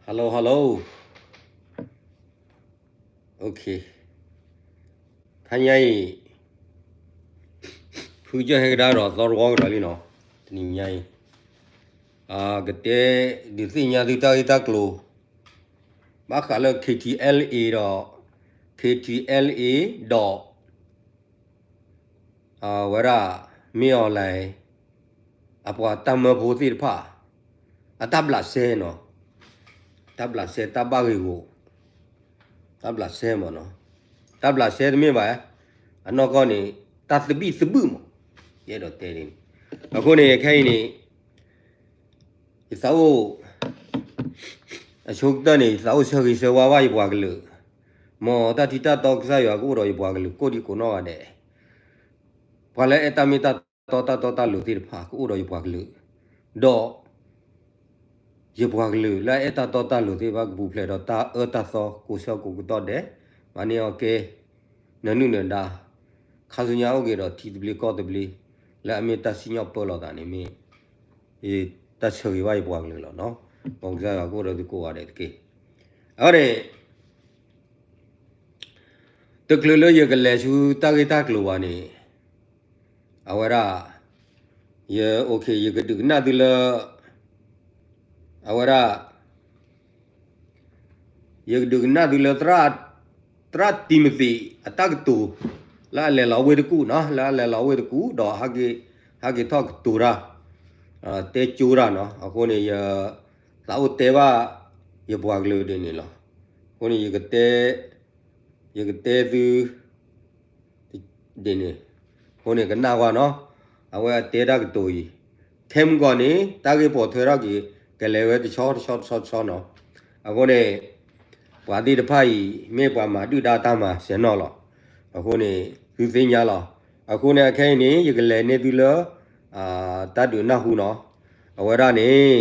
Hello, hello. Okay. ခါညါအံၤ ဖုကစၢၢ်ဟဲကဒါဒီးသီတဝီကဒီးလံနီၤ, တနံၤညါအံၤ ကတဲဒုးသ့ၣ်ညါသုတၢ်ဂ့ၢ်တၢ်ကျိၤ ဘၣ်ဃးလၢ K T L A ဒီး K T L A ဒီး အဝဲဒၣ် မ့ၢ်အီၤလဲၣ် အပှၤတၢ်မၢဖိသ့ၣ်တဖၣ် အတၢ်ဘျးစဲနီၤ, တၢ်ဘျးစဲတၢ်ဘၣ်ဂ့ၢ်ဂီၤ, တၢ်ဘျးစဲမ့ၢ်နီၤ, တၢ်ဘျးစဲတမ့ၢ်ဘၣ်, အနီၢ်ကီၢ်န့ၣ် တၢ်သဘံၣ်သဘုၣ်မး, ယအဲၣ်ဒိးတဲန့ၣ်, အဃိန့ၣ် ခဲအံၤန့ၣ် ယသးအိၣ် အဆိကတၢၢ်န့ၣ် ယသးအိၣ်ဆၢဂ့ၤဆၢဝါဘၣ်ယပှၤကလုာ်, မ်တၢ်ထံတၢ်တီကစၢ်ယွၤကအိၣ်ဒီးယပှၤကလုာ်ကိးဒံကိးနီၢ်ဂၤဒဲး, ပှၤလၢအဲၣ်တၢ်မ့ၢ်တၢ်တီတၢ်တီတၢ်လိၤသ့ၣ်တဖၣ်ကအိၣ်ဒီးယပှၤကလုာ်, ဒီး ယပှၤကလုာ်လၢအအဲၣ်တၢ်တီတၢ်လိၤသ့ၣ်တဖၣ်ကပူၤဖျဲးဒီးတၢ်အၢတၢ်သီကိးဆၢကိးကတီၢ်ဒဲး, မၤန့ၢ်အီၤကဲ နၢနုၢ်နၢဒါ, ခါဆူညါအိၣ်က့ၤဒီးထံသဘျ့ကီၢ်သဘျ့ လၢအမ့ၢ်တၢ်စံၣ်ညီၣ်ပၢလီၤသးန့ၣ်မ့ၢ် တၢ်ဆၢဂ့ၤဘၣ်ယပှၤကလုာ်လီၤနီၤ, မ်ကစၢ်ယွၤကအိၣ်ဒီးသုကိးဂၤဒဲးတက့ၢ်. အဃိန့ၣ် တချုးလၢယကလဲၤဆူတၢ်ဂ့ၢ်တၢ်ကျိၤဘၣ်န့ၣ်, အဝဲဒၣ် ယ okay ယကဒုးကနၣ်သုလၢ အဝဲဒၣ် ယကဒုးကနၣ်သုလၢ သရၣ်တံၤမသ့းအတၢ်ကတိၤ လၢအလဲၤလီၤဝ့ၢ်တကူၣ်နီၤ, လၢအလဲၤလီၤဝ့ၢ်တကူၣ် ဒီး ဟဲက့ၤထီၣ်ကတိၤတၢ် တဲကၠိတၢ်နီၤ, အဃိန့ၣ် ယသးအိၣ်တဲဘၣ်ယပှၤကလုာ်ဒ်န့ၣ်လီၤ. အဃိန့ၣ် ယကတဲ ယကတဲသု ဒ်န့ၣ်, အဃိန့ၣ် ကနၣ်ကွၢ်နီၤ, အဝဲအတဲတၢ်ကတိၤအံၤ, ထဲမုၢ်ကီၢ်န့ၣ် တၢ်ဂ့ၢ်ပိာ်ထွဲထီၣ်က့ၤ ကလဲၤဝဲတဆီတဆီတဆီတဆီနီၤ, အဃိန့ၣ် ပှၤသ့ၣ်တဖၣ်အံၤ မ့ၢ်ပှၤမၤဒုၣ်ဒါတၢ်မၤစဲၤနီၣ်လီၤ. အဃိန့ၣ် သုသ့ၣ်ညါလီၤ. အဃိန့ၣ် အခဲအံၤန့ၣ် ယကလဲၤန့ၢ်သုလၢ တၢ်ဒုးနၢ်ဟူနီၤ, အဝဲဒၣ်န့ၣ်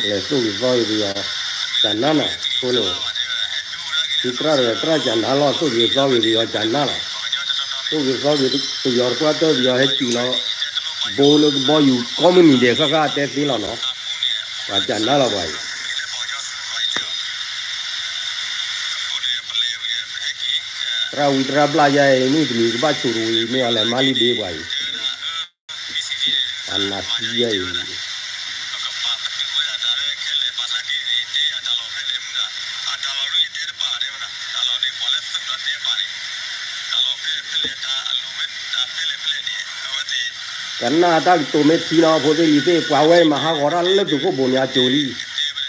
လဲၤသိၣ်ဂ့ၤသီဂ့ၤပယီၤ ကနါနီၤ, အဃိန့ၣ် သုသရၣ်ဒီးသရၣ်ကနါလီၤ, သိၣ်ဂ့ၤသီဂ့ၤပယီၤကနါလီၤ, သိၣ်ဂ့ၤသီဂ့ၤပယီၤတကွၢ်တၢၢ်ပယီၤဟဲစူၤလီၤ ဘိလၢကဘီယူၤကိးမုၢ်နံၤဒဲးဃၣ်ဃၣ်တဲသ့လီၤနီၤ, ပှၤကနါလီၤပှၤအံၤ သရၣ်ဝံသရၣ်ဘျၣ်ယဲအံၤ မုၢ်တနံၤကဘၣ်ဆိးတဝံၤ မ့ၢ်အီၤလဲၤမါလံဘ့ပှၤအံၤ, အနၢ်သံယဲအံၤ ကနၣ်တၢ်ကတိၤမ့ၢ်ထံနီၤ ဖိသ့ၣ်လံၤသ့ၣ် ပှၤဝဲမၤဟးဂီၤတၢ်လၢသုးခိၣ်ဘိၣ်မၠးစိၤ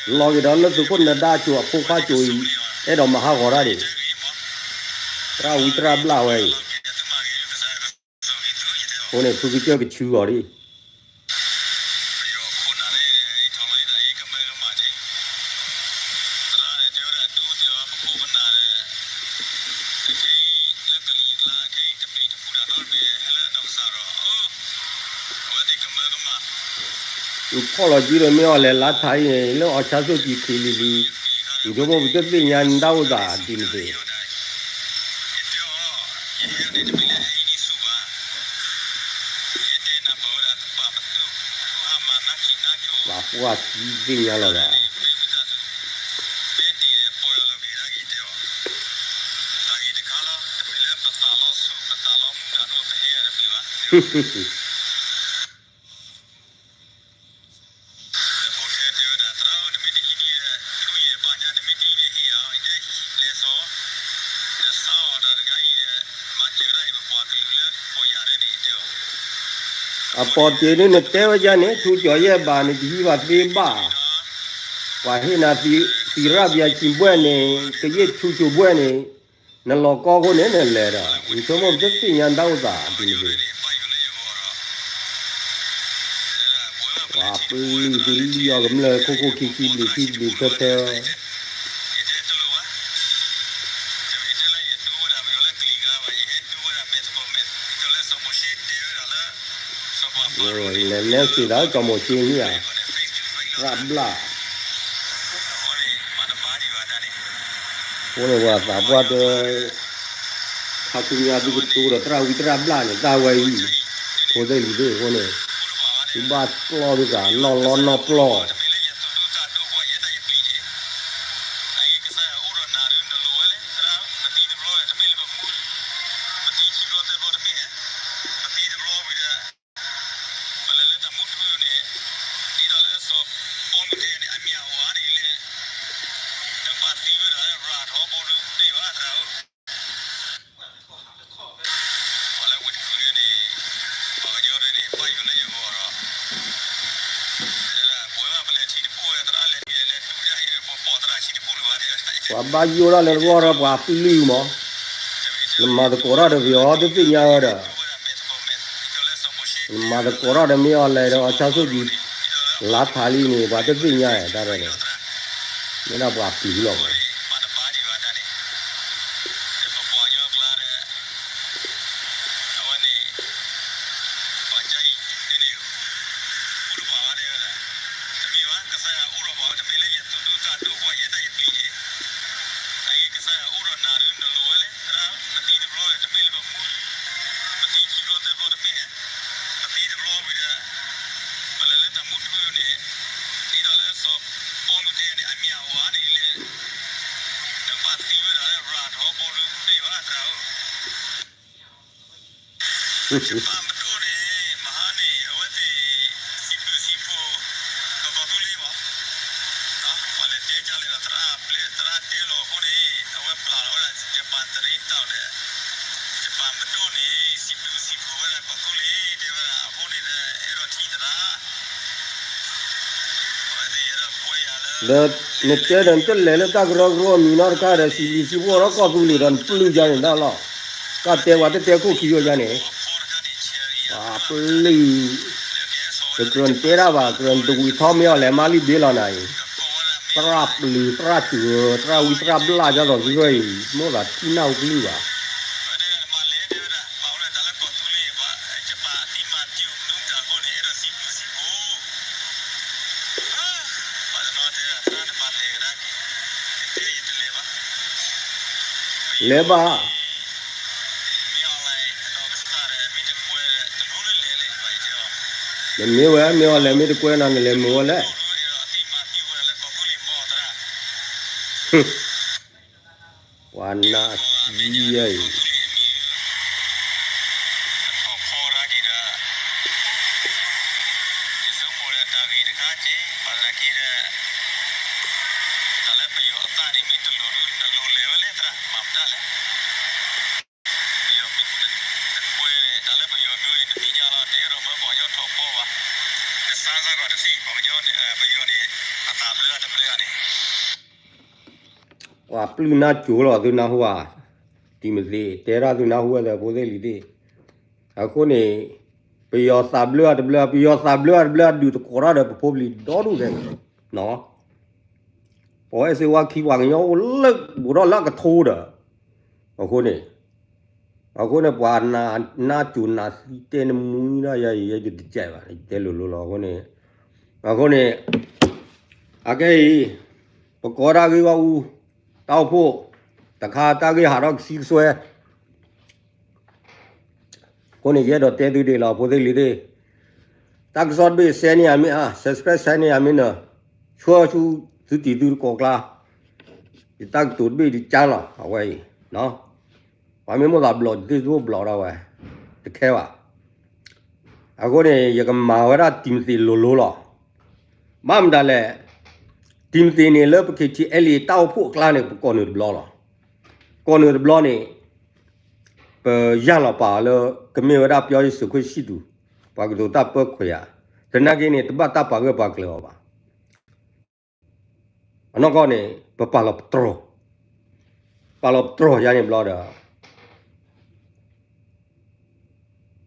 လံ, လီၤက့ၤဒီးလၢသုးခိၣ်နဒါစိၤအဖိခွါစိၤအံၤ အဲၣ်ဒိးမၤဟးဂီၤတၢ်ဒံး, သရၣ်ဝံသရၣ်ဘျၣ်ဝဲအံၤ, အဃိန့ၣ် ဖုကစၢၢ်ကဆူအီၤဒံး ပယီၤခိၣ်နၢ်လၢ ဖီၣ်လီၤကံဒီးမ့ၢ်အီၤလဲၤလါထးအံၤန့ၣ် လၢအီၣ်ဆါဆိၣ်ကံၤခံလံၤလံၤ, နဆိကမိၣ်ပတသ့ၣ်ညါနတၢ်အိၣ်သးဒ်န့ၣ်သ့ၣ် ပှၤပှၢ်သံသ့ၣ်ညါလီၤဘၣ်. အပိာ်တ့ၢ်န့ၣ် နတဲဝဲဒ်န့ၣ် ထူကၠီၤယဲၢ်ဘးန့ၣ် တဟံးဘၣ်သ့ဘၣ်, ပှၤဟ့ၣ်နၤသံရၣ်ဘျါဆံဘှဲၣ်န့ၣ် ကယဲၢ်ထူကၠီၤဘှဲၣ်န့ၣ် နလီၤကီၢ်အဃိန့ၣ် နလဲၤဒီး နဆိကမိၣ်ပတသ့ၣ်ညါနတၢ်အိၣ်သးဒ်န့ၣ်သ့ၣ် ပှၤပလုၢ်သုလံၣ်အီၤကမျၢၢ်ခိၣ်ခိၣ်ခံခံဘျံးခံဘျံးထၢထၢ လဲၤလဲၤစ့ၢ်ကီးစီၤမိၤၡ့န့ၣ်ဧါ, သရၣ်ဘျါ, အဃိန့ၣ်ပှၤသးပှၢ်တ ခါဆူညါသုကတိၤဒီးသရၣ်ဝံသရၣ်ဘျါန့ၣ် တၢ်ဝဲအံၤ, ဖိသ့ၣ်လံၤသ့ၣ်အဃိန့ၣ်, သုဘၣ်ပျီၢ်သုသးနီၢ်လီၢ်နီၢ်ပျီၢ် ပှၤဘၣ်ယိၣ်ဒၣ်လၢတဂီၢ်ဒီးပှၤပလုၢ်မး, နမၤသကိးတၢ်ဒီးပယီၤတသ့ၣ်ညါဝဲဒီး, နမၤသကိးတၢ်ဒီးမ့ၢ်အီၤလဲၤဒီးအီၣ်ဆါဆိၣ်ကံၤ လါထးလံန့ၣ် ပှၤတသ့ၣ်ညါတၢ်ဒီး, မ့ၢ်ဒၣ်ပှၤပျုၤလီၤမး ဒီးနတဲဒီး နတလဲၤလၢတၢ်ကရၢကရိမံၤနီတခါဒီး စံးဘျုးစံးဖှိၣ်ဒီးကီၢ်သူလ့ၤဒီးနပျုၢ်ယါန့ၣ်ဒၣ်လီၤ. ကတဲပှၤတတဲခိၣ်ခံဂီၤယါန့ၣ်, ပျုၢ်, တကြၢးနတဲတၢ်ဘၣ် ကြၢးနတဝံၤထီၣ်မ့ၢ်အီၤလဲၤမၤလံဘ့လီၤနၤအံၤ, သရၣ်ပျုၤသရၣ်စၢၤ သရၣ်ဝံသရၣ်ဘျၣ်ဒ်သိးသုဂီၢ်အံၤ မိၣ်သးထံၣ်နၢ်ဟူကလုၢ်ဘၣ် လဲၤဘၣ်, နမ့ၢ်ဝဲ မ့ၢ်အီၤလဲၤ မ့ၢ်တကွဲနၤ နလဲၤမုာ်ဝဲလဲၣ်. ပှၤနးသံယဲအံၤ, ပှၤပျုၢ်နၢ်ကၠိလီၤ သုနၢ်ဟူဧါ, တံၤမသ့း တဲဒၣ်သုနၢ်ဟူဝဲဒီး ဖိသ့ၣ်လံၤသ့ၣ်, အဃိန့ၣ် ပယီၤသးဘျၢအတဘျၢ ပယီၤသးဘျၢအတဘျၢ အဒုးသကိးတၢ်ဒီးပဖိပလံၤဒီဒူၣ်ဒဲး, ပဝဲစ့ဝါခံပှၤကညီအိၣ်လၢဘူးထီၣ်လၢအကထိဒီး, အဃိန့ၣ်, အဃိန့ၣ် ပှၤနၢ်ကၠိနၢ်သံတဲနမှံဒၣ်ယၤအံၤ ယဲယတကဲဘၣ် ယတဲလိၤလိၤလီၤ အဃိန့ၣ်, အဃိန့ၣ် အခဲအံၤ ပကိးတၢ်ဂ့ၢ်ဂီၢ်အူ တၢ်အိၣ်ဖှိၣ် တခါတၢ်ဂ့ၢ်ဟးထီၣ်ကဆံကစွဲ အဃိန့ၣ် ယအဲၣ်ဒိးတဲသုဒ်အံၤလီၤ ဖိသ့ၣ်လံၤသ့ၣ်, တၢ်ကစီၣ်တဘ့ၣ် share န့ၢ်ယၤမ့ၢ်ဧါ subscribe share န့ၢ်ယၤမ့ၢ်နၢၤ, ဆှၢဆူသုတံၤသုသကိးကျါ, ယတၢ်ကတိၤတဘ့ၣ်ဒ်ကၢလီၤ အဝဲအံၤ, ပှၤမ့ၢ်မိၣ်သးဘျီး ယသ့ၣ်တဘိဘျီးဒၣ်ဝဲ, တခဲဘၣ်. အဃိန့ၣ် ယကမၤဝဲဒၣ်တံၤမသ့းလိၤလိၤလီၤ. ဘၣ်မတၤလဲၣ်, တံၤမသ့းန့ၣ် လၢပ K T L A တၢ်အိၣ်ဖှိၣ်အကျါန့ၣ် ပကိးနုာ်တဘျီလီၤ. ကိးနုာ်တဘျီန့ၣ် ပယၢ်လီၤပာ်အီၤလၢ ကမ့ၢ်ဝဲဒၣ်ပယီၤယ့ၣ်ၡူးခရံာ်ဆံၣ်သူး, ပှၤကတိၤတၢ်ပၢခွဲးယာ်, သနာ်က့န့ၣ် တဘၣ်တၢ်ပာ်ဂၢၢ်ပာ်ကျၢၤအီၤဘၣ်. အနီၢ်ကီၢ်န့ၣ် ပပာ်လီၤပတြီၤ, ပာ်လီၤပတြီၤယါန့ၣ်ဘျီဒီး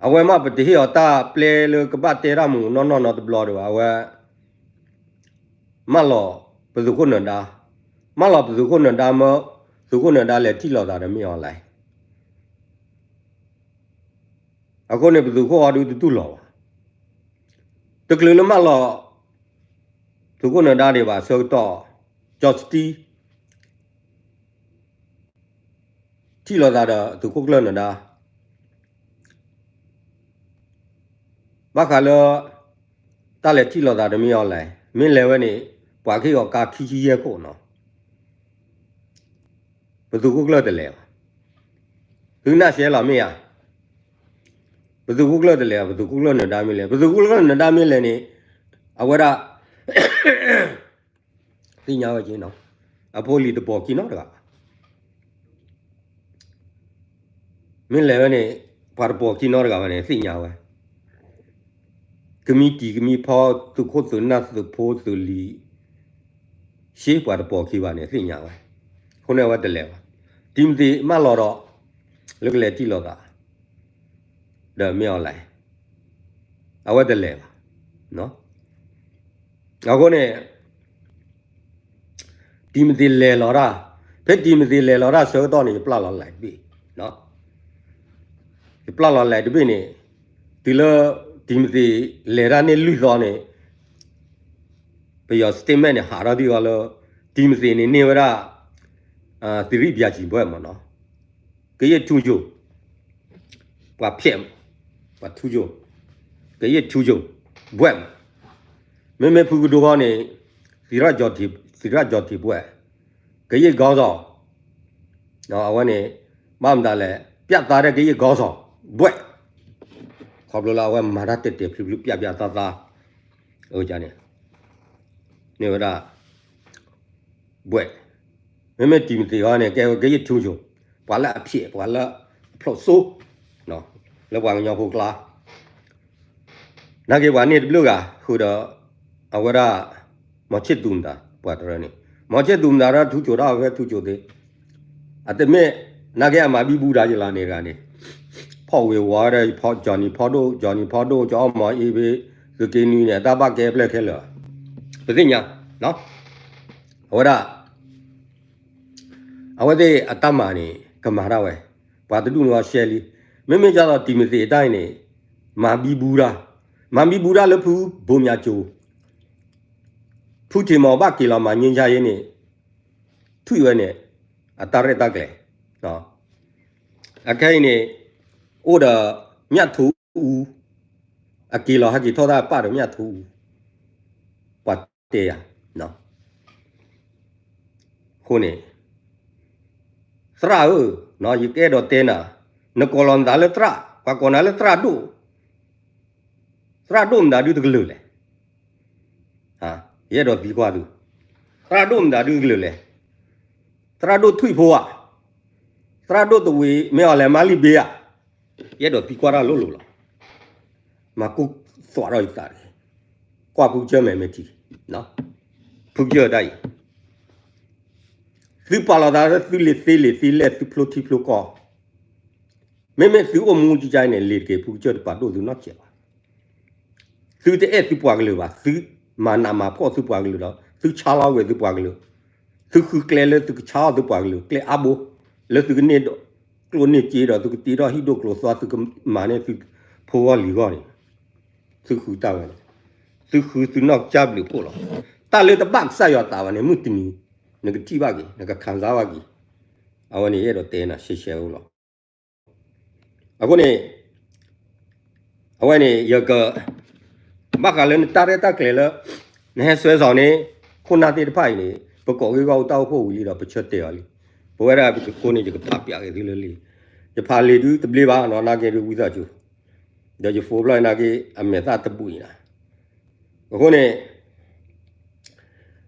အဝဲမ့ၢ်ပတဟ့ၣ်အီၤတၢ်ပျဲလၢကဘၣ်တဲတၢ်မူးနီၢ်နီၢ်နီတဘျီဒီး အဝဲ မၢလီၤပသုးခိၣ်နၢၤဒါ, မၢလီၤပသုးခိၣ်နၢၤဒါမၢ, သုးခိၣ်နၢၤဒါလဲၤထံၣ်လိာ်သးဒီးမ့ၢ်အီၤလဲၣ်. အဃိန့ၣ် ပသုးခိၣ်အီၤဒုတတူၢ်လိာ်ဘၣ်. တချုးလၢမၢလီၤ သုးခိၣ်နၢၤဒါဒံးဘၣ် ဆၢကတီၢ် ကၠီၣ်စတံ ထံၣ်လိာ်သးဒီးသုးခိၣ်ကျၢၢ်နၢၤဒါ ဘၣ်ဃးလၢ တၢ်လဲၤထံၣ်လိာ်သးတမ့ၢ်အီၤလဲၣ်, မ့ၢ်လဲၤဝဲန့ၣ် ပှၤကဟ့ၣ်အီၤကါခံဆံယဲၢ်ခိၣ်နီၤ, ပသုးခိၣ်ကျၢၢ်တလဲၤဘၣ်. သုနၢ်ရှဲလီၤမ့ၢ်ဧါ, ပသုးခိၣ်ကျၢၢ်တလဲၤ, ပသုးခိၣ်ကျၢၢ်နၢၤဒါမ့ၢ်လဲၤ, ပသုးခိၣ်ကျၢၢ်နၢၤဒါမ့ၢ်လဲၤန့ၣ် အဝဲဒၣ် သ့ၣ်ညါဝဲက့နီၤ, အဖိအလံၤတပိာ်ခံနီတဂၤဘၣ်. မ့ၢ်လဲၤဝဲန့ၣ် ပှၤတပိာ်ခံနီတဂၤဘၣ်န့ၣ် သ့ၣ်ညါဝဲ, ကမံတံၤကမံဖီ သုးခိၣ်သုးနၢ်သုးဖိသုးလံၤ ရှ့ပှၤတပိာ်ခံဘၣ်န့ၣ် သ့ၣ်ညါဝဲ, အဃိန့ၣ်အဝဲတလဲၤဘၣ်. တံၤမသ့းမၢလီၤဒီး လၢကလဲၤထံၣ်လိာ်သး ဒီးမ့ၢ်အီၤလဲၣ်, အဝဲတလဲၤဘၣ်. အဃိန့ၣ် တံၤမသ့းလဲၤလီၤတၢ်, ဖဲတံၤမသ့းလဲၤလီၤတၢ်ဆၢကတီၢ်န့ၣ် ယပျၢ်လီၤလဲၤတဘ့ၣ်, ယပျၢ်လီၤလဲၤတဘ့ၣ်န့ၣ် တုၤလၢ တံၤမသ့းလဲၤတၢ်န့ၢ်လွံၢ်သီန့ၣ် ပယီၤ statement န့ၣ် ဟးထီၣ်ဒံးအီၤလၢ တံၤမသ့းန့ၣ်န့ၢ်ဝဲဒၣ် သီရိဘုရားကြီးဘွဲ့မးနီၤ, ကရင့်ထူးချွန် ပှၤဖျဲး, ပှၤထူးချွန်, ကရင့်ထူးချွန် ဘွဲ့မး, မ့မ့ၢ်ဖုကဒိခီန့ၣ် သီရိကျော်ထင်, သီရိကျော်ထင်ဘွဲ့, ကရင့်ခေါင်းဆောင်, အဝဲန့ၣ် ဘၣ်မတၤလဲၣ် ပြတ်သားတဲ့ ကရင့်ခေါင်းဆောင် ဘွဲ့, ခီဖျိလၢအဝဲမၤတၢ်တဲာ်တဲာ်ဖျုးဖျုး ပြတ်ပြတ်သားသား န့ၣ် န့ၢ်ဝဲဒၣ် ဘွဲ့, မ့မ့ၢ်တံၤမသ့းခီန့ၣ် ကဲဝဲ ကရင့်ထူးချွန်, ပှၤလၢအဖျဲး ပှၤလၢအဖျိးစိ လၢပှၤကညီဖိကျါ နာ်က့ပှၤန့ၢ်တဘျုးဂၤ ဃုာ်ဒီး အဝဲဒၣ် မောင်ချစ်သူ မတၤ ပှၤတရၢန့ၣ်, မောင်ချစ်သူ မတၤဒီး ထူးချွန် ဒၣ်ဝဲထူးချွန်သ့, အတမ့ၢ် နာ်က့အမၤဘံဘူဒါယလီၤန့ၣ်တဂၤန့ၣ်, ဖီၣ်ဝ့ၤဝီၤဒီး Johnny ဖီဒိၣ် Johnny ဖီဒိၣ် ကၠီအီၣ်မီၤအ့ဘ့ သုးက့နွံန့ၣ် အတၢ်ဘၣ်ကဲဖျၢၣ်ခဲလၢာ်, ပသ့ၣ်ညါ, အဝဲဒၣ် အဝဲသ့ၣ်အတၢ်မၤန့ၣ် ကမၤဒၣ်ဝဲ, ပှၤတဒူၣ်န့ၣ်အီၤရှဲလံ, မ့မ့ၢ်ဒ်သိးတံၤမသ့းအတၢ်အံၤန့ၣ် မၤဘံဘူဒါ, မၤဘံဘူဒါလၢဖုဘိမၠးကၠိ, ဖုထံးမီၤဘၣ်က့ၤလီၤမၤငြိမ်းချမ်းရေးန့ၣ် ထွံၣ်ဝဲန့ၣ် အတၢ်ရဲၣ်တၢ်ကျဲၤ, အခဲအံၤန့ၣ် အိၣ်ဒီး မြထိုးဦး, အက့ၤလီၤဟဲက့ၤထီၣ်တၢ်ပာ်ဒီး မြထိုးဦး, ပှၤတဲယၤ, အဃိန့ၣ် သရၣ်ဧၢ, ယကအဲၣ်ဒိးတဲနၤ, နကိးလီၤနသးလၢသရၣ်, ပှၤကိးနၤလၢသရၣ်ဒိၣ်, သရၣ်ဒိၣ်မတၤဒုတကလုာ်လဲၣ်, ယအဲၣ်ဒိးသံကွၢ်သု, သရၣ်ဒိၣ်မတၤဒုတကလုာ်လဲၣ်, သရၣ်ဒိၣ်ထွံၣ်ဖိဧါ, သရၣ်ဒိၣ်တဝ့ၤ မ့ၢ်အီၤလဲၤမၤလံဘ့ဧါ, ယအဲၣ်ဒိးသံကွၢ်တၢ်လိၤလိၤလီၤ, မၤကူသွးထီၣ်ယသးန့ၣ်, ကွၢ်ဖုကစၢၢ်မဲာ်မဲာ်ထံ, ဖုကစၢၢ်တၢ်အံၤ သုပာ်လီၤသးလၢသုလံာ်သ့လံာ်သ့လဲၢ် သုဖျိထံဖျိကီၢ်, မ့မ့ၢ်သုအိၣ်မူကကါန့ၣ် လံာ်တက့ၢ် ဖုကစၢၢ်တပာ်ဒိၣ်သုနီတစဲးဘၣ်, သုတအဲၣ်သုပှၤကလုာ်ဘၣ်, သုမၤနးမၤဖှီၣ်သုပှၤကလုာ်ဒီး သုဆါလီၤဝဲသုပှၤကလုာ်, သုဃုကျဲလၢသုကဆါလီၤသုပှၤကလုာ် ကျဲအါဘိ, လၢသုကန့ၢ်ကျိၣ်န့ၢ်စ့ဒီး သုကတ့ထီၣ်ဟံၣ်ဒိၣ်ကျိၤသွါ သုကမၤန့ၢ်သုဖိဂီၢ်လံၤဂီၢ်န့ၣ်, သုဃုတၢ်ဝဲန့ၣ်, သုဃုသုနီၢ်ကစၢ်ဘျုးဖှိၣ်လီၤ. တၢ်လၢတဘၣ်ကစၢ်ယွၤသးဘၣ်န့ၣ် မုၢ်တနံၤ နကထံၣ်ဘၣ်က့ၤ နကခံစားဘၣ်က့ၤ. အဝဲန့ၣ် ယအဲၣ်ဒိးတဲနၤရှဲရှဲအိၣ်လီၤ. အဃိန့ၣ် အဝဲန့ၣ် ယက ဘၣ်ဃးလၢနတၢ်ရဲၣ်တၢ်ကျဲၤလၢ နဟဲစွဲစီၤန့ၣ် ခိၣ်နၢ်သ့ၣ်တဖၣ်အံၤန့ၣ် ပကိးဂ့ၢ်ဂီၢ်အူတၢ်အိၣ်ဖှိၣ်ဝံၤလံဒီး ပဆၢတဲာ်အီၤလံ. ပဝဲဒၣ်ပကကိးန့ၣ် ယကဖးပၠးက့ၤသုလၢလံာ်, ယဖးလံာ်ဒုတဘျ့ဘၣ်နီၤ, နာ်က့ဒုဝံသးစူၤ, ဒီးယ phone ဘျီနာ်က့ အမဲာ်သၣ်တဘူးအံၤနၤ. အဃိန့ၣ်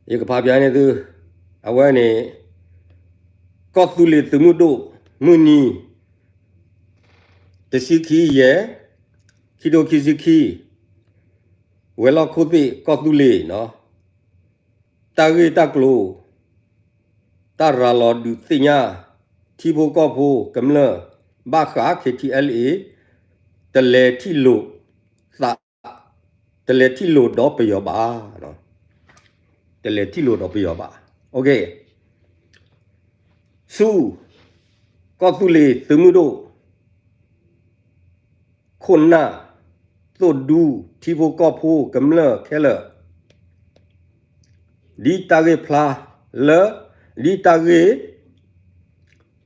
ယကဖးပၠးန့ၢ်သု, အဝဲန့ၣ် ကီၢ်သူလ့ၤသုးမုၢ်ဒိၣ် မုၢ်နံၤ တဆံခံယဲၢ် ခံထိခံဆံခံ, ဝဲၤလီၢ်ခိၣ်သ့ၣ် ကီၢ်သူလ့ၤနီၤ, တၢ်ဂ့ၢ်တၢ်ကျိၤ တၢ်ရၤလီၤဒုးသ့ၣ်ညါ ထံဖိကီၢ်ဖိကမျၢၢ် ဘၣ်ဃး KTLA တလဲၤထံၣ်လိာ်သး, တလဲၤထံၣ်လိာ်ဒီးပယီၤဘၣ်, တလဲၤထံၣ်လိာ်ဒီးပယီၤဘၣ်. ဆူ ကီၢ်သူလ့ၤသုးမုၢ်ဒိၣ် ခိၣ်နၢ် သိၣ်ဒူ ထံဖိကီၢ်ဖိကမျၢၢ်ခဲလၢာ်, ဒ်တၢ်ဂ့ၢ်ဖျါလၢ ဒ်တၢ်ဂ့ၢ်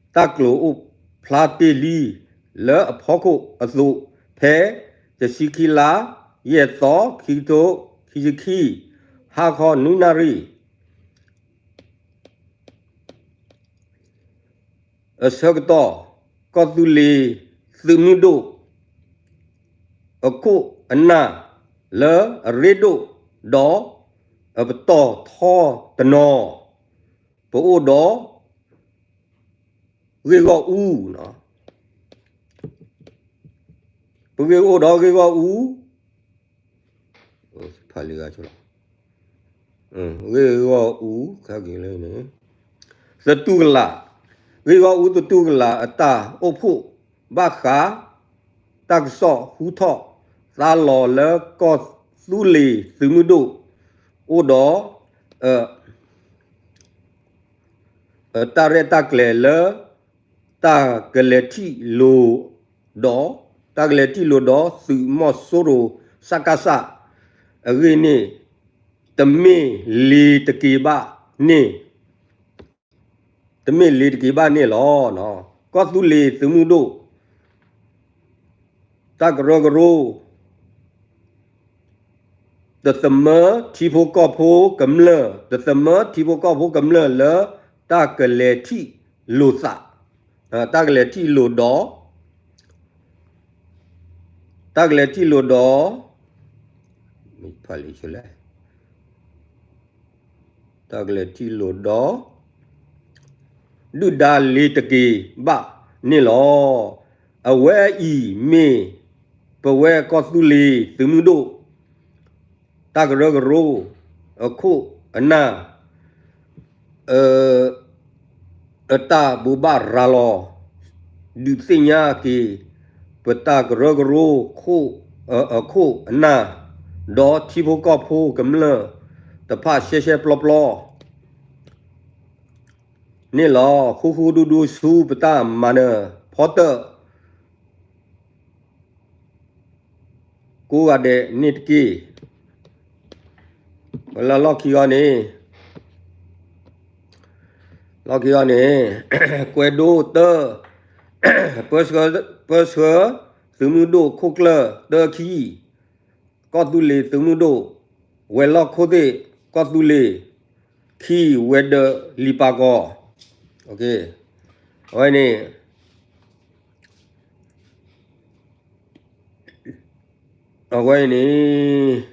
တၢ်ကျိၤအိၣ်ဖျါတ့ၢ်လံလၢအဖီခိၣ်အသိး, ဖဲ တဆံခံလါ ယဲၢ်သီ ခံကထိခံဆံခံ, ဟါခီနွံနၣ်ရံၣ် အဆၢကတီၢ်, ကီၢ်သူလ့ၤသုးမုၢ်ဒိၣ် အခိၣ်အနၢ်လၢအရ့ဒိၣ်ဒီး အပတီၢ်ထီတနီၤ, ပအိၣ်ဒီး ဂ့ၢ်ဂီၢ်အူ, ပဂ့ၢ်အိၣ်ဒီးဂ့ၢ်ဂီၢ်အူ, ဂ့ၢ်ဂီၢ်အူ, သတူၢ်ကလာ်, ဂ့ၢ်ဂီၢ်အူသတူၢ်ကလာ်အတၢ်အိၣ်ဖှိၣ်ဘၣ်ဃး တၢ်ကစီၣ်ဟူထီၣ်သါလီၤလၢကီၢ်သူလ့ၤသုးမုၢ်ဒိၣ် အိၣ်ဒီး တၢ်ရဲၣ်တၢ်ကျဲၤလၢ တၢ်ကလဲၤထံၣ်လိာ်ဒီး, တၢ်ကလဲၤထံၣ်လိာ်ဒီးသုးမီၤစိရိၤ စကစ အဂ့ၢ်န့ၣ် တမ့ၢ်လ့ၤတက့ၤဘၣ်န့ၣ်, တမ့ၢ်လ့ၤတက့ၤဘၣ်န့ၣ်လီၤ. ကီၢ်သူလ့ၤသုးမုၢ်ဒိၣ် တၢ်ကရၢကရိ တသမၢထံဖိကီၢ်ဖိကမျၢၢ်, တသမၢထံဖိကီၢ်ဖိကမျၢၢ်လၢ တၢ်ကလဲၤထံၣ်လိာ်သး, တၢ်ကလဲၤထံၣ်လိာ်ဒီး, တၢ်ကလဲၤထံၣ်လိာ်ဒီး, တၢ်ကလဲၤထံၣ်လိာ်ဒီး ဒုၣ်ဒါလ့ၤတက့ၤဘၣ်န့ၣ်လီၤ. အဝဲအံၤမ့ၢ်ပဝဲကီၢ်သူလ့ၤသုးမုၢ်ဒိၣ် တၢ်ကရၢကရိ အခိၣ်အနၢ် အတၢ်ဘိးဘၣ်ရၤလီၤ ဒုးသ့ၣ်ညါက့ၤ ပတၢ်ကရၢကရိ အခိၣ်အနၢ် ဒီးထံဖိကီၢ်ဖိကမျၢၢ်တဖၣ်ရှဲရှဲပျီပျီန့ၣ်လီၤ. ဃူဃူဒူဒူဆူပတၢ်မၤနၢၤဖီတၢၣ် ကိးဂၤဒဲးန့ၣ်တက့ၢ်. လၢလီၢ်ခံဂီၢ်န့ၣ်, လီၢ်ခံဂီၢ်န့ၣ်, ကွဲးဒိတၢ, ပၢဆှၢ, ပၢဆှၢသုးမုၢ်ဒိၣ်ခိၣ်ကျၢၢ်တၢခံ, ကီၢ်သူလ့ၤသုးမုၢ်ဒိၣ်, ဝဲၤလီၢ်ခိၣ်သ့ၣ်, ကီၢ်သူလ့ၤ, ခံ, ဝဲၤဒၢးလံာ်ပာ်ကီၤ, အဝဲန့ၣ် အဝဲန့ၣ်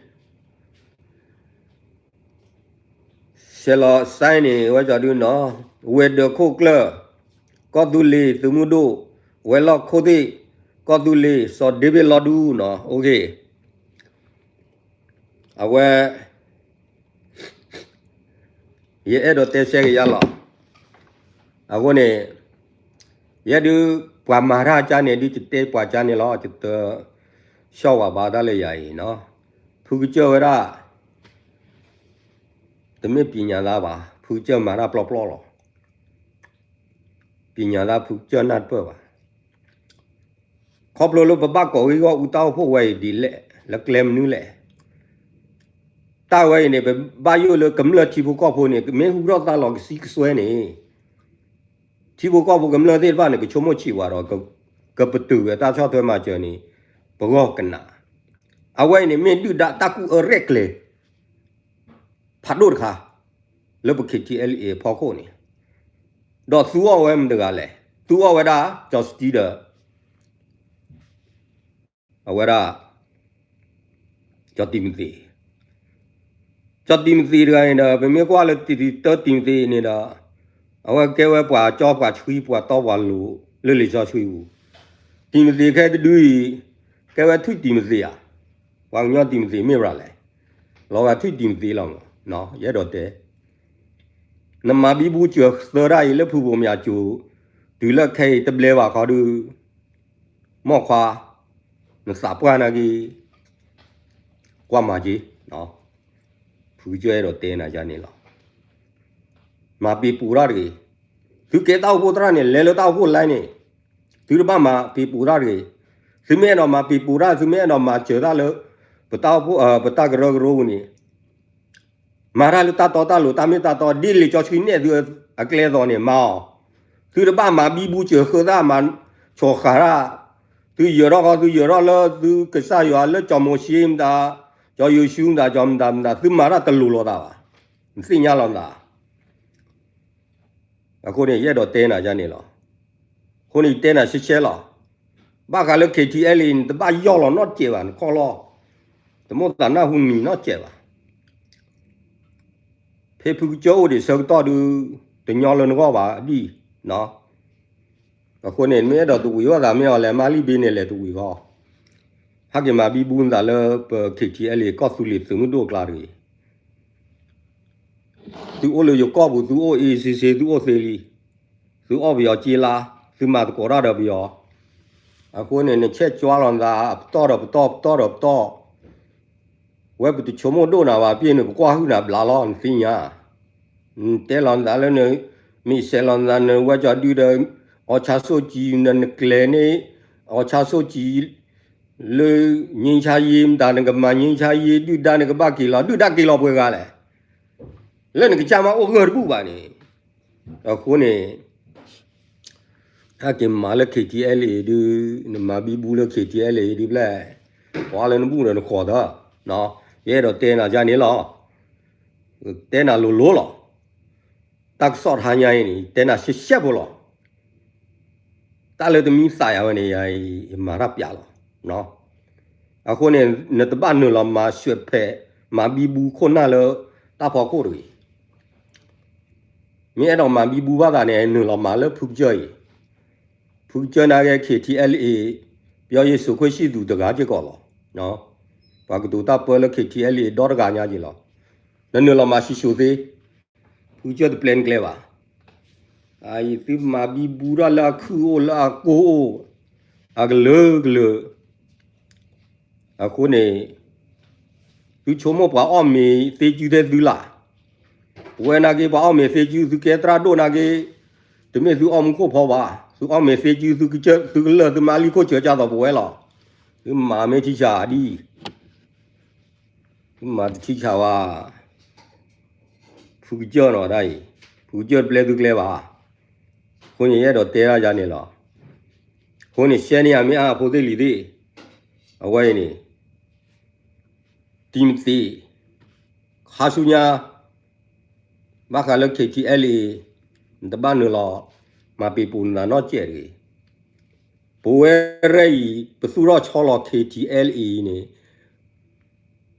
ဆဲးလီၤ sign န့ၣ် ဝဲကီၤဒုနီၤ, ဝဲၤဒၢးခိၣ်ကျၢၢ်, ကီၢ်သူလ့ၤသုးမုၢ်ဒိၣ်, ဝဲၤလီၢ်ခိၣ်သ့ၣ်, ကီၢ်သူလ့ၤ စီၤဒ့ဘ့ၣ်လီၤဒူနီၤ, အဝဲ ယအဲၣ်ဒိးတဲဆှဲက့ၤယၤလီၤ. အဃိန့ၣ် ယဲဒုး ပှၤမၤတၢ်ကါန့ၣ် ဒုးယတဲပှၤကါန့ၣ်လီၤ, ယတ ဆှီဝဲဘၣ်တၢ်လၢယၤအံၤနီၤ, ဖုကစၢၢ်ဝဲဒၣ် တမ့ၢ်ပံၢ်ညၣ်သးဘၣ်, ဖုကစၢၢ်မၤတၢ်ပျီပျီလီၤ. ပံၢ်ညၣ်သးဖုကစၢၢ်နၢ်တပၢၢ်ဘၣ်. ခီဖျိလၢပဘၣ်ကိးဂ့ၢ်ဂီၢ်အူတၢ်အိၣ်ဖှိၣ်ဝဲအံၤဒ်လဲၣ်, လၢကျဲမနုၤလဲၣ်. တၢ်ဝဲအံၤန့ၣ် ပဘၣ်ယိၣ်လၢကမျၢၢ်ထံဖိကီၢ်ဖိန့ၣ် မ့ၢ်ဟူထီၣ်သါလီၤကဆံကစွဲန့ၣ် ထံဖိကီၢ်ဖိကမျၢၢ်သ့ၣ်တဖၣ်န့ၣ် ကဆိကမိၣ်ဆံးဝဲဒီး ကပတုာ်ဝဲတၢ်ဆီၣ်ထွဲမၤစၢၤန့ၣ် ပဂီၢ်ကနၣ်. အဝဲအံၤန့ၣ် မ့ၢ်ဒုၣ်ဒါတၢ်ကူၣ်အၢရဲၣ်ကျဲၤ ဖးဒိၣ်တခါ လၢပ K T L A အဖီခိၣ်န့ၣ်, ဒီးသူအီၣ်ဝဲမတၤတဂၤလဲၣ်, သူအီၣ်ဝဲဒၣ် ကၠီၤစတံဒီး အဝဲဒၣ် ကၠီၤတံၤမသ့း, ကၠီၤတံၤမသ့းတဂၤန့ၣ်ဒီး ပမ့ၢ်ကွၢ်လၢတံၤတံၤတၢတံၤမသ့းန့ၣ်ဒီး အဝဲကဲဝဲပှၤကၠီပှၤဆှံပှၤတီပှၤလိၤ လၢလံာ်စီဆှံပူၤ, တံၤမသ့းခဲတဒုအံၤ ကဲဝဲထွံၣ်တံၤမသ့းဧါ, ပှၤကညီတံၤမသ့းမ့ၢ်ဘၣ်လဲၣ်, လီၤဂာ်ထွံၣ်တံၤမသ့းလီၤမး, ယအဲၣ်ဒိးတဲ နမၤဘံဘူစၢၤသၢဒၣ်အံၤလၢဖုဘိးမၠးစူၤ, တုၤလၢခဲအံၤတဘျဲဘၣ်ခီဒုး, မိၢ်ခွါ, နသးပှၢ်နာ်က့ၤ, ကွၢ်မၤက့ၤ, ဖုကစၢၢ်အဲၣ်ဒိးတဲနၤယၤန့ၣ်လီၤ. မၤပ့ၤပူၤတၢ်တဂ့ၤ, သုကဲတၢ်အိၣ်ဖှိၣ်သရၣ်န့ၣ် လဲၤလၢတၢ်အိၣ်ဖှိၣ်လဲၢ်န့ၣ်, သုတဘၣ်မၤပ့ၤပူၤတၢ်တဂ့ၤ, သုမ့ၢ်အဲၣ်ဒိးမၤပ့ၤပူၤတၢ် သုမ့ၢ်အဲၣ်ဒိးမၤစၢၤတၢ်လၢ ပတၢ်အိၣ်ဖှိၣ် ပတၢ်ကရၢကရိပူၤန့ၣ် မၤတၢ်လၢတၢ်တီတၢ်လိၤ တၢ်မ့ၢ်တၢ်တီ ဒ်လံာ်စီဆှံနဲၣ်သုအကျဲအသိးန့ၣ် မၤအီၤ, သုတဘၣ်မၤဘံဘူစၢၤဃၢသၣ်မၤဆီၣ်ဃာ်တၢ်, သုယၢၤထီၣ်ဃီ သုယၢၤထီၣ်လၢသုကစၢ်ယွၤလၢကၠီၤမိၤၡ့မတၤ, ကၠီၤယိၤၡူမတၤ ကၠီၤမတၤမတၤ သုမၤတၢ်တလိၤလိာ်သးဘၣ်, နသ့ၣ်ညါလီၤနသး အဃိန့ၣ် ယအဲၣ်ဒိးတဲနၤယၤန့ၣ်လီၤ. အဃိန့ၣ် ယတဲနၤရှဲရှဲလီၤ. ဘၣ်ဃးလၢ K T L A န့ၣ် တဘၣ်ယီၢ်လီၤနီတစဲးဘၣ် နခီၣ်လီၢ်, တမိၣ်သးနၢ်ဟူနမံၤနီတစဲးဘၣ်. ဖဲဖုကစၢၢ်အိၣ်ဒံးဆၢကတီၢ်ဒုး တညီလၢနဂီၢ်ဘၣ်ဒံး, အဃိန့ၣ် မ့ၢ်အဲၣ်ဒိးတဝံၤဘၣ်သးမ့ၢ်အီၤလဲၣ် မါလံဘ့န့ၣ်လဲၤတဝံၤဃီ, ဟဲက့ၤမၤဘံဘူနသးလၢပ K T L A ကီၢ်သူလ့ၤသုးမုၢ်ဒိၣ်အကျါတဂ့ၤ. သုအိၣ်လၢယိၤကီၢ်ပူၤ သုအိၣ်အ့စ့စ့ သုအိၣ်သ့လံ, သုအီၣ်ပယီၤက့လါ, သုမၤသကိးတၢ်ဒီးပယီၤ, အဃိန့ၣ် နဆဲးကွၢ်လီၤနသး ပတီၢ်ဒီးပတီၢ် ပတီၢ်ဒီးပတီၢ်, ဝဲပတဆိကမိၣ်ဒိၣ်နၤဘၣ် ပ့ၢ်နုာ်ပကွၢ်ဟုၣ်နၤဘျးလီၤ နသ့ၣ်ညါ, နတဲလီၤနသးလၢန မ့ၢ်ဆဲးလီၤနသး နဝဲကၠီၤဒုဒီး အီၣ်ဆါဆိၣ်ကံ န နကျဲၤန့ၣ် အီၣ်ဆါဆိၣ်ကံ လၢ ငြိမ်းချမ်းရေး မတၤ နကမၤ ငြိမ်းချမ်းရေး ဒုၣ်ဒါ နကဘၣ်က့ၤလီၤ ဒုၣ်ဒါက့ၤလီၤပှဲၤဂၤလဲၣ်, လၢနကစၢ်မၤအိၣ်ဂၢၢ်တဘူၣ်ဘၣ်န့ၣ်, အဃိန့ၣ် ဟဲက့ၤမၤလၢ K T L A ဒုး နမၤဘံဘူလၢ K T L A ဒုးဖျဲၣ်, ပှၤလၢနဘူၣ်ဒီးနဃီၤသၢ, ယအဲၣ်ဒိးတဲနၤယၤန့ၣ်လီၤ, တဲနၤလိၤလိၤလီၤ, တၢ်ကစီၣ်တဟါညါအံၤန့ၣ် တဲနၤရှဲရှဲဖိလီၤ. တၢ်လၢတမံသးယၤဝဲန့ၣ် ယမၤတၢ်ပျးလီၤ. အဃိန့ၣ် နတဘၣ်နုာ်လီၤမၤဆွဲးဖဲး မၤဘံဘူခိၣ်နၢ်လၢတၢ်ဖီခိၣ်တဂ့ၤ. မ့ၢ်အဲၣ်ဒိးမၤဘံဘူဘၣ်သးန့ၣ် နုာ်လီၤမၤလၢဖုကစၢၢ်အံၤ, ဖုကစၢၢ်နာ်က့ K T L A ပယီၤယ့ၣ်ၡူးခရံာ်စံၣ်သူးတဂၤက့ၢ်ကီးလီၤ. ပှၤကတိၤတၢ်ပၢလၢ K T L A ဒီတဂၤညါက့ၤလီၤ. နနုာ်လီၤမၤစံၣ်စိၤသ့ ဖုကစၢၢ်တပျဲနကျဲဘၣ်. အအံၤသုမၤဘံဘူတၢ်လၢအခုၣ်အိၣ်လၢအကိၢ်အိၣ် အကလုာ်ကလုာ်, အဃိန့ၣ် သုဆိကမိၣ်ပှၤအီၣ်မ့ၤသ့စုထဲသုလၢ်, ပဝဲနာ်က့ ပှၤအီၣ်မ့ၤသ့စု သုကဲသရၣ်ဒိၣ်နာ်က့, တမ့ၢ်သုအီၣ်မူခိၣ်ဖီဘၣ်, သုအီၣ်မ့ၤသ့စု သုကစၢၢ် သုကလၢၢ် သုမၤလံခိၣ်စၢၤကၢ်သိးပဝဲလီၤ. သုမၤမ့ၢ်ထံဆးဒ်အံၤ သုမၤတထံဆးဘၣ်, ဖုကစၢၢ်နီၤဒ်အံၤ, ဖုကစၢၢ်တပျဲသုကျဲဘၣ်. အဃိန့ၣ် ယအဲၣ်ဒိးတဲဒၣ်ယၤန့ၣ်လီၤ. အဃိန့ၣ် ရှဲန့ၢ်ယၤမ့ၢ်အါဖိသ့ၣ်လံၤသ့ၣ်, အဝဲအံၤန့ၣ် တံၤမသ့း, ခါဆူညါ ဘၣ်ဃးလၢ K T L A နတဘၣ်နုာ်လီၤ မၤပ့ၤပူၤနသးနီတစဲးတဂ့ၤ. ပဝဲရဲၣ်အံၤ ပသူၣ်ထီၣ်ဆီလီၤ K T L A န့ၣ်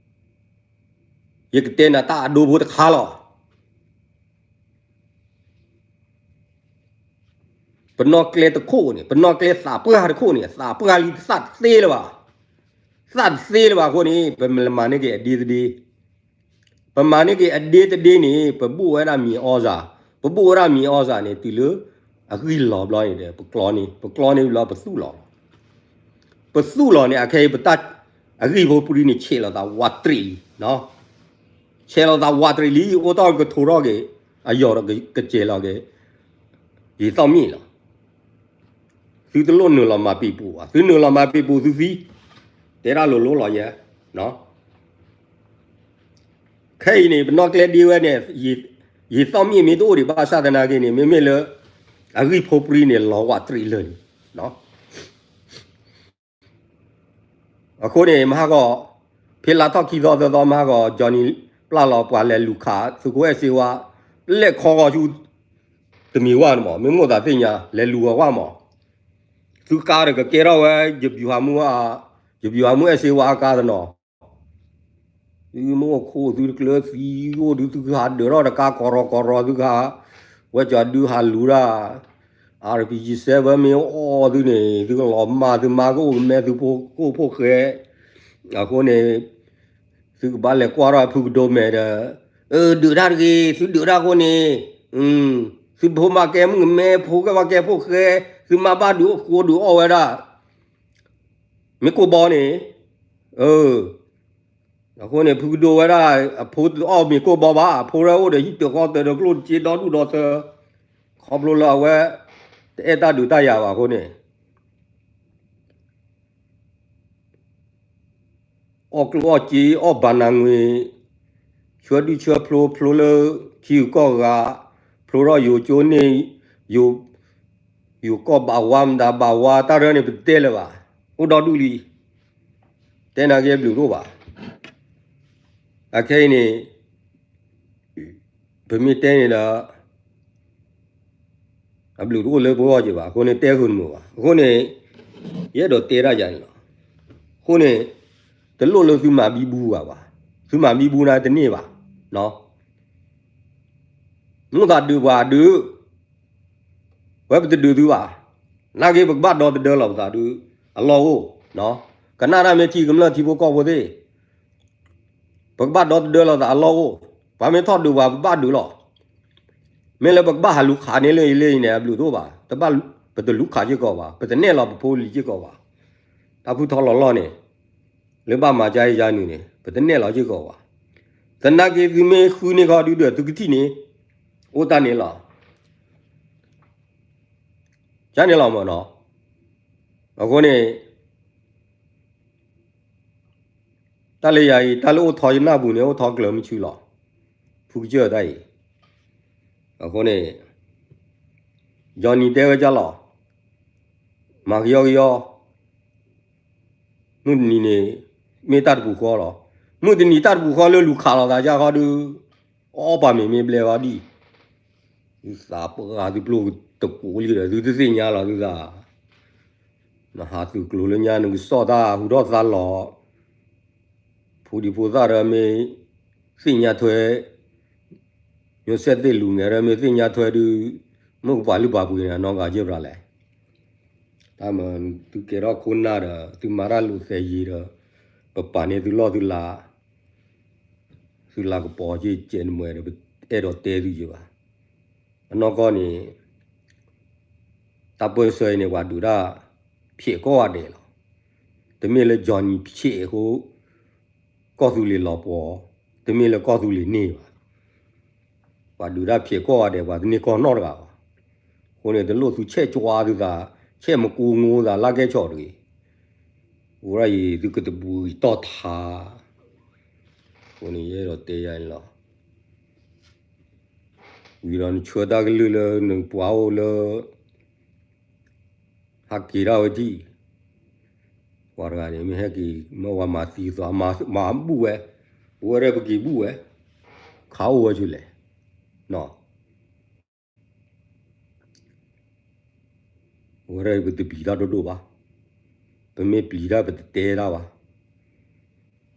ယကတဲနၤတၢ်အဒိဖိတခါလီၤ. ပနီၣ်ကျဲတခိၣ်န့ၣ် ပနီၣ်ကျဲသးပှၢ်တခိၣ်န့ၣ် သးပှၢ်လံသးတသ့လၢၤဘၣ်. သးတသ့လၢၤဘၣ်အဃိန့ၣ် ပမၤန့ၢ်က့ၤအဒ့တဒ့, ပမၤန့ၢ်က့ၤအဒ့တဒ့န့ၣ် ပဘိၣ်ဝဲဒၣ်မံၤအီစၢ်, ပဘိၣ်ဝဲဒၣ်မံၤအီစၢ်န့ၣ် တုၤလၢအဂံၢ်လီၤဘျီန့ၣ်ဒီး ပကျီန့ၢ်, ပကျီန့ၢ်ဘျီပသူၣ်လီၤလီၤ. ပသူၣ်လီၤန့ၣ် အခဲအံၤပတၢ်အဂံၢ်ဖိပူၤန့ၣ် ဆဲးလီၤသးဝးတရံးလံ, ဆဲးလီၤသးဝးတရံးလံ, အိၣ်တီၢ်ကထိးထီၣ်က့ၤ, အယီၢ်ဒီးကစဲးလီၤက့ၤ, ယံာ်သီၣ်မံၣ်လီၤ. သုတလိၣ်နုာ်လီၤမၤပံာ်ပူၤဘၣ်, သုနုာ်လီၤမၤပံာ်ပူၤသုသံ, တဲဒၣ်လိၤလိၤလီၤယဲ, ယ ခဲအံၤန့ၣ် ပနီၣ်ကျဲဒ့ဝဲန့ၣ် ယံာ်သီၣ်မ့ၢ်မ့ၢ်တအိၣ်ဒံးဘၣ်ဆၣ်သနာ်က့န့ၣ် မ့မ့ၢ်လၢ အဂံၢ်ဖိပြံန့ၣ် လီၤဝးတရံးလၢာ်န့ၣ် အဃိန့ၣ် မဟါဂီၤ ဖဲလါထီၣ်ခံသီသၢသီ မဟါဂီၤ Johnny ပျၢ်လီၤပှၤလဲၤလူၤခး သုးခိၣ်အဲၣ်စ့ဝါ လဲၤခီဂီၤဆူ တမံၤဝဲန့ၣ်မး မ့ၢ်မိၣ်သးသ့ၣ်ညါ လဲၤလူၤဝဲဝဲမး သုကါဒီးကကဲထီၣ်ဝဲ ယဘျုးဟးမူ ယဘျုးဟးမူအဲၣ်စ့ဝါအကါတနီၤ သုမ့ၢ်အိၣ်ခိၣ်သုတကျၢၤသံအိၣ်ဒုး သုကဟးဒၢးထီၣ်တကါကီၢ်ရီကီၢ်ရီ သုကဟး ဝဲကၠီဒုးဟးလူၤတၢ် RPG seven မ့ၢ်အိၣ်သုန့ၣ် သုကလီၤမၢ် သုမါကအိၣ်ကမဲ သုဖိကအိၣ်ဖိၣ်ဃဲ အဃိန့ၣ် သုကဘၣ်လဲၤကွၢ်ထီၣ်ဖုကဒိမဲာ်ဒီး ဒုးတၢ်တဂ့ၤ သုဒုးတၢ်အဃိန့ၣ် သုဖိမါကဲမုၣ်ကမဲ ဖိကဲဘၣ်ကဲဖိၣ်ဃဲ သုမါဘၣ်ဒုးအိၣ်ဃိဒုးအီၣ်ဝဲဒၣ် မ့ၢ်ကိၢ်ဘီန့ၣ် အဃိန့ၣ် ဖုကဒိဝဲဒၣ် အဖိတအီၣ်မ့ၤကိၢ်ဘီဘၣ် အဖိရဲအိၣ်ဒီးဟံၣ်တၢၤဃီတၢၤဒီးကျိၣ်တစ့ဒီဒူၣ်ဒီသၢ ခီဖျိလၢအဝဲ တအဲၣ်တၢ်ဒုးတၢ်ယၤဘၣ်အဃိန့ၣ် အီၣ်ကျိၣ်အီၣ်စ့ အီၣ်ဘၣ်နၤငွေ ဆှၢဒုၣ်ဆှၢဖျိ ဖျိလၢထံဂုၤကီၢ်ဂၤ ဖျိထီၣ်ယိၤကၠိန့ၣ် ယိၤကီၢ်ဘၣ်ဝါ မတၤဘၣ်ဝါ တၢ်ရၢန့ၣ် ပတတဲလၢၤဘၣ် အိၣ်ဒီဒူၣ်လံ တဲနာ်က့အဘျုးတအိၣ်ဘၣ် အခဲအံၤန့ၣ် ပမ့ၢ်တဲန့ၣ်ဒီး အဘျုးတအိၣ်လၢပဂီၢ်က့ၤဘၣ် အဃိန့ၣ်တဲဃုာ်တမုာ်ဘၣ် အဃိန့ၣ် ယအဲၣ်ဒိးတဲတၢ်ယၤန့ၣ်လီၤ အဃိန့ၣ် တလိၣ်လၢသုမၤဘံဘူဘၣ်ဘၣ် သုမၤဘံဘူန့ၣ်တန့ၢ်ဘၣ် မိၣ်သးဒုးပှၤဒုး ဝဲပတဒုးသုဘၣ် နာ်က့ပကဘၣ်ဒီသဒၢလီၤပသးဒုး အလီၢ်အိၣ် ကနၣ်တၢ်မ့ၢ်ထံကမျၢၢ်ထံဖိကီၢ်ဖိသ့ၣ် ပကဘၣ်ဒီသဒၢလီၤသးအလီၢ်အိၣ် ပှၤမ့ၢ်ထီၣ်ဒုးပှၤပဘၣ်ဒုးလီၤ မ့ၢ်လၢပကဘၣ်ဟးလူၤခးန့ၢ်လၢအံၤလၢအံၤန့ၣ် အဘျုးတအိၣ်ဘၣ် တဘၣ်ပတလူၤခးစ့ၢ်ကီးဘၣ် ပတနဲၣ်လီၤပဖိလံၤစ့ၢ်ကီးဘၣ် တၢ်ဖုထီလီၤလီၢ်န့ၣ် လၢဘၣ်မၤကါအံၤယါနုာ်န့ၣ် ပတနဲၣ်လီၤစ့ၢ်ကီးဘၣ် သနာ်က့သုမ့ၢ်ဃုန့ၢ်ခီဒုဒီးသုကထံၣ်န့ၣ် အိၣ်တၢ်န့ၣ်လီၤ ကန့ၣ်လီၤမ့ၢ်နီၤ အဃိန့ၣ် တၢ်လၢယၤအံၤ တၢ်လၢအိၣ်ထီယနၢ်ပူၤန့ၣ် အိၣ်ထီကျၢၤမုၢ်ဆူလီၤ ဖုကစၢၢ်တၢ်အံၤ အဃိန့ၣ် ယီၤနံၤတဲဝဲကၢ်လီၤ မၤကယီကယီ မုၢ်တနံၤန့ၣ် မ့ၢ်တၢ်တပူၤဃီလီၤ မုၢ်တနံၤတၢ်တပူၤဃီလၢလူၤခးလီၤသးကၢ်ဃီဒု အီၣ်ပာ်မ့ၤမ့ၢ်ဘျဲၣ်ဃီဒံၣ် သုသးပှၢ်သုပျိၢ်တကိးလံဒီး သုတသ့ၣ်ညါလီၤသုသး နဟးသုးကျိၤလၢညါ နကစီၣ်တၢ်ဟူထီၣ်သါလီၤ ဖိဒံဖိသၣ်ဒီးမ့ၢ် သ့ၣ်ညါထွဲ မျိုးဆက်သစ်လူငယ်ဒီးမ့ၢ်သ့ၣ်ညါထွဲဒု မုၢ်ကပာ်လုၢ်ပာ်ပှ့ၤန့ၣ် အနီၢ်ဂၤယဲၢ်ပြၤလဲၣ် တၢ်မၤသုကဲထီၣ်ခိၣ်နၢ်ဒီး သုမၤတၢ်လိာ်သဲးယံၤဒီး ပပာ်န့ၢ်သုလီၢ်သုလၤ သုလၤကပီၤက့ၤကဲးနမဲာ်ဒီး ပအဲၣ်ဒိးတဲသုယံၤဘၣ်. အနီၢ်ကီၢ်န့ၣ် တၢ်ပၢၢ်ဆၢအံၤန့ၣ် ပှၤဒုးတၢ်ဖျဲးကိးဂၤဒဲးလီၤ. တမ့ၢ်လၢ Johnny ဖျဲးအဃိ ကီၢ်သူလ့ၤလီၤပှီၤ, တမ့ၢ်လၢကီၢ်သူလ့ၤန့ၢ်ဘၣ်. ပှၤဒုးတၢ်ဖျဲးကိးဂၤဒဲး ပှၤတန့ၢ်ကီၢ်နီတဂၤဘၣ်. အဃိန့ၣ် တလိၣ်သုဆဲးကွၢ်သုသး, ဆဲးမကူငိသးလၢကဲဆီၣ်တဂ့ၤ. အိၣ်ဒၣ်အံၤ သုကတဘူးအံၤတီၢ်ထါ, အဃိန့ၣ် ယအဲၣ်ဒိးတဲယၤန့ၣ်လီၤ. ဝံၤဒီးနဆှၢတၢ်ကလုၢ်လၢနကပှၤအိၣ်လၢ ဟးက့ၤထီၣ်ဝဲထံၣ်, ပှၤတဂၤန့ၣ် မ့ၢ်ဟဲက့ၤ မ့ၢ်ဝဲမၤသံသိး မၤဘူၣ်ဝဲ, ပဝဲဒၣ်ပက့ၤဘူၣ်ဝဲ, ခးအိၣ်ဝဲဆူလဲၣ်. အဝဲဒၣ်ပတပျံၤတၢ်ဒိၣ်ဒိၣ်ဘၣ်, ပမ့ၢ်ပျံၤတၢ်ပတတဲတၢ်ဘၣ်.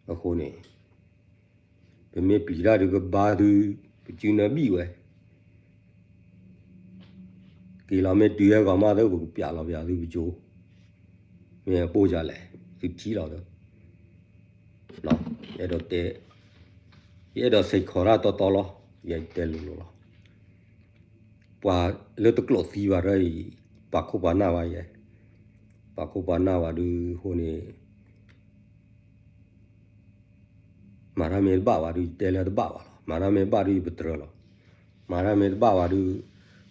အဃိန့ၣ် ပမ့ၢ်ပျံၤတၢ်ဒုးပဘါဒုး ပစုနၢဘံၣ်ဝဲ, က့ၤလီၤမ့ၢ်တုၤဟဲဂီၤမးသၢ ပကပျးလီၤပျးသုပကၠိ, မ့ၢ်ပိၢ်ယၤလဲၣ် သုထံၣ်လီၤသၢ ယအဲၣ်ဒိးတဲ, ယအဲၣ်ဒိးစ့ၢ်ကီးတၢ်တီတီလီၤ, ယတဲလိၤလိၤလီၤ. ပှၤလၢတကျိးသံဘၣ်ဒီးအံၤ ပာ်ခိၣ်ပာ်နၢ်ဘၣ်ယဲ, ပာ်ခိၣ်ပာ်နၢ်ဘၣ်ဒုးအဃိန့ၣ် မၤတၢ်မ့ၢ်တဘၣ်ဘၣ်ဒုး ယတဲလၢတဘၣ်ဘၣ်လီၤ. မၤတၢ်မ့ၢ်တဘၣ်ဒုး ယပတြၢၤလီၤ. မၤတၢ်မ့ၢ်တဘၣ်ဘၣ်ဒုး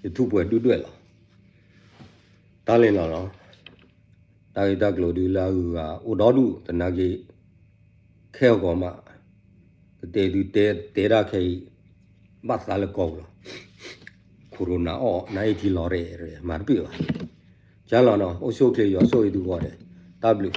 ယထူၣ်ပှဲၤဒုၣ်ဒွဲၣ်လီၤ. တၢ်လၢနီၤလီၤ. တၢ်ဂ့ၢ်တၢ်ကျိၤဒုးလၢအဂုၤအဂၤအိၣ်ဒီဒူၣ်သနာ်က့ ခဲအဂီၤမး ကတဲဒုးတဲတဲဒၣ်ခဲအံၤ ဘၣ်သးလၢကီၢ်ပူၤလီၤ. Corona အီၣ် နအ့ထံလီၤရဲၣ်ရဲၣ် မၤတပ့ၢ်ဘၣ်. ကၢ်လီၤနီၤ အိၣ်ဆူၣ်အိၣ်ချ့ ယွၤဆိၣ်ဂ့ၤသုဂီၢ်ဒဲး တၢ်ဘျုး